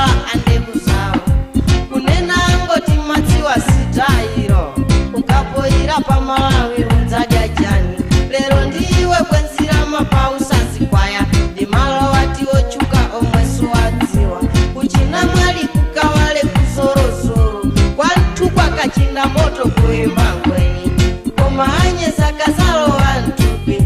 Mapwala andevu zawo kunena angoti madziwa sitayiro ukapoyira pamalawi udzadya chani lero ndiwe bwenzira mapausazikwaya ndi malo wati ochuka omwe suwadziwa kuchina mwali kukawale kuzorozoro kwanthu kwakachinda moto kuimba ngweni koma anyeza kazalowa mthupi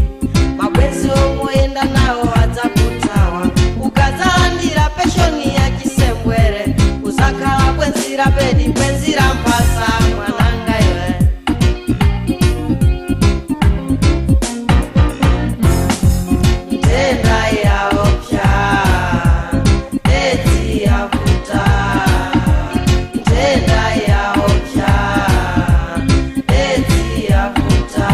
mabwenzi omuyenda nawo adzakuthawa ukazalandira penshoni ya chisembwere uzakhala bwenzira pedi bwenzira mphasa mwananga iwe. Nthenda yaopsa, edzi yavuta. Nthenda yaopsa, edzi yavuta.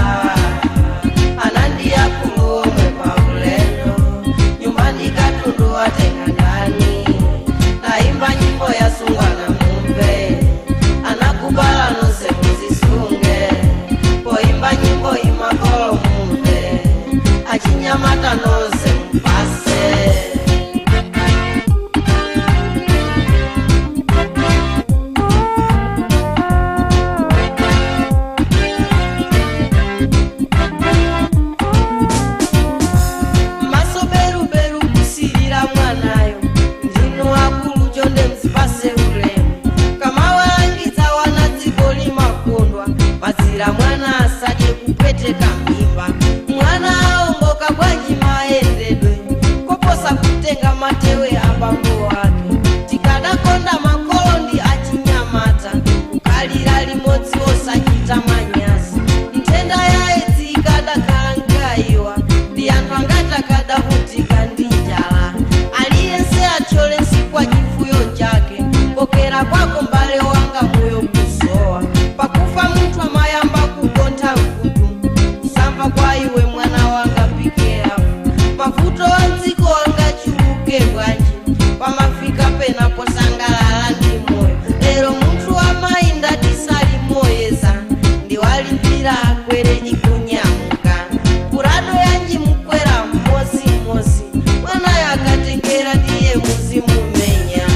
Anandiyakulu omwe paulendo nyumba ndikatundu atenga ndani naimba nyimbo yasungwana mumve anakubala nonse muzisunge poimba nyimbo imakolo mumve achinyamata nonse mupase. Maso beruberu kusirira mwanayo ndinu akulu chonde mzipase ulemu kamawalangidza wana dziko limakondwa padzira mwana asadye kupweteka mimba mwana aongoka bwanji maendedwe koposa kutenga matewe abambo ake tikadakonda makolo ndi achinyamata kukalira limodzi osachita manyazi nthenda ya edzi ikadakhala nkaiwa ndi anthu angati akadavutika ndi njala aliyense athyole nsikwa chifuyo chake kokera kwako mbale wanga moyo kusowa pakufa munthu amayamba kukontha mkutu kusamva kwa iwe mwana wanga pikeapo mavuto a mdziko angachuluke bwanji pamafika pena posangalala ndi moyo lero munthu amayi ndati salimoyeza ndiwalipira akwere ikunyamuka kurado yanji mukwera mmozimozi mwanayo akatengera ndiye muzimumenya.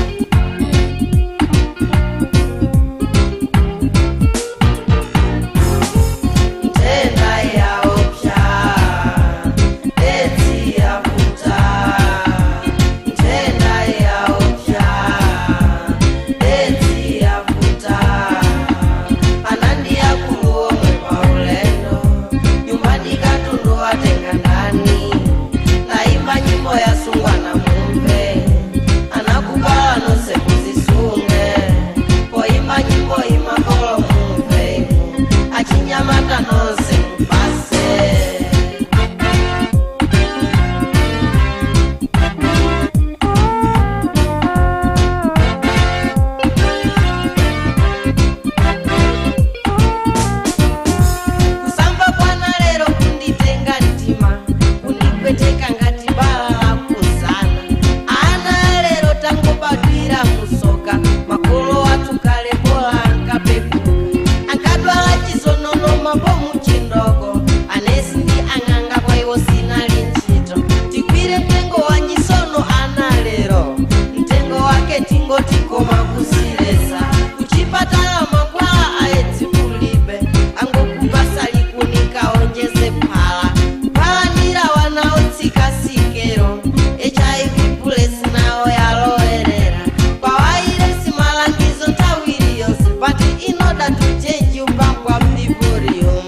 Nthenda yaopsa, edzi yavuta. Nthenda yaopsa, edzi yavuta. Anandiyakulu omwe paulendo nyumba ndikatundu atenga ndani naimba nyimbo yasungwana mumve anakubala nonse muzisunge poimba nyimbo imakolo mumve inu achinyamata nonse mupase. Kusamba kwana lero kunditenga mtima kundikweteka ngati bala la kuzana ana lero tangobadwira musoka makolo athu kale bola ankapepuka ankadwala chizonono mabomu chindoko anesi ndi ang'anga kwa iwo sinali ntchito tigwire mtengo wa nyisono ana lero mtengo wake tingoti koma kusileza kuchipatala mankhwala aedzi kulibe angokupasa likunika onjeze phala phalandira wanaotsika sikero HIV pulesi nawo yalowerera pawairesi malangizo nthawi iliyonse pati inoda tuchenji upangwa mdivorium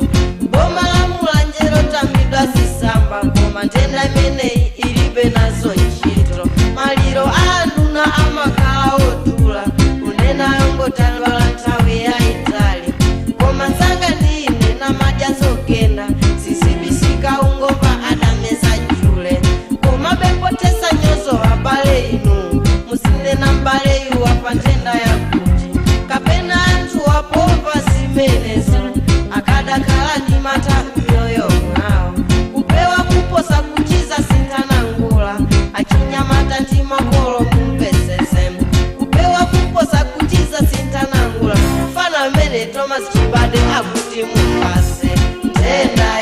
boma la mulanjero tambidwa zisamba koma nthenda imeneyi ilibe nazo ntchito maliro a anduna amakhala odula kunena yongotadwala nthawi yayitali koma ntsanga ndi ine namadya zogenda zizibisika ungomva adameza chule koma bepotesa nyozo abale inu musinena mbale iwa pa nthenda yakuti kapena anthu apomva zimenezo akadakhala ndi mantha m'mioyo mwawo kupewa kuposa kuchiza sinthanangula achinyamata ndi makolo mumvesese kupewa kuposa kuchiza sinthanangula fana amene Thomas Chibade akuti mupase nthenda.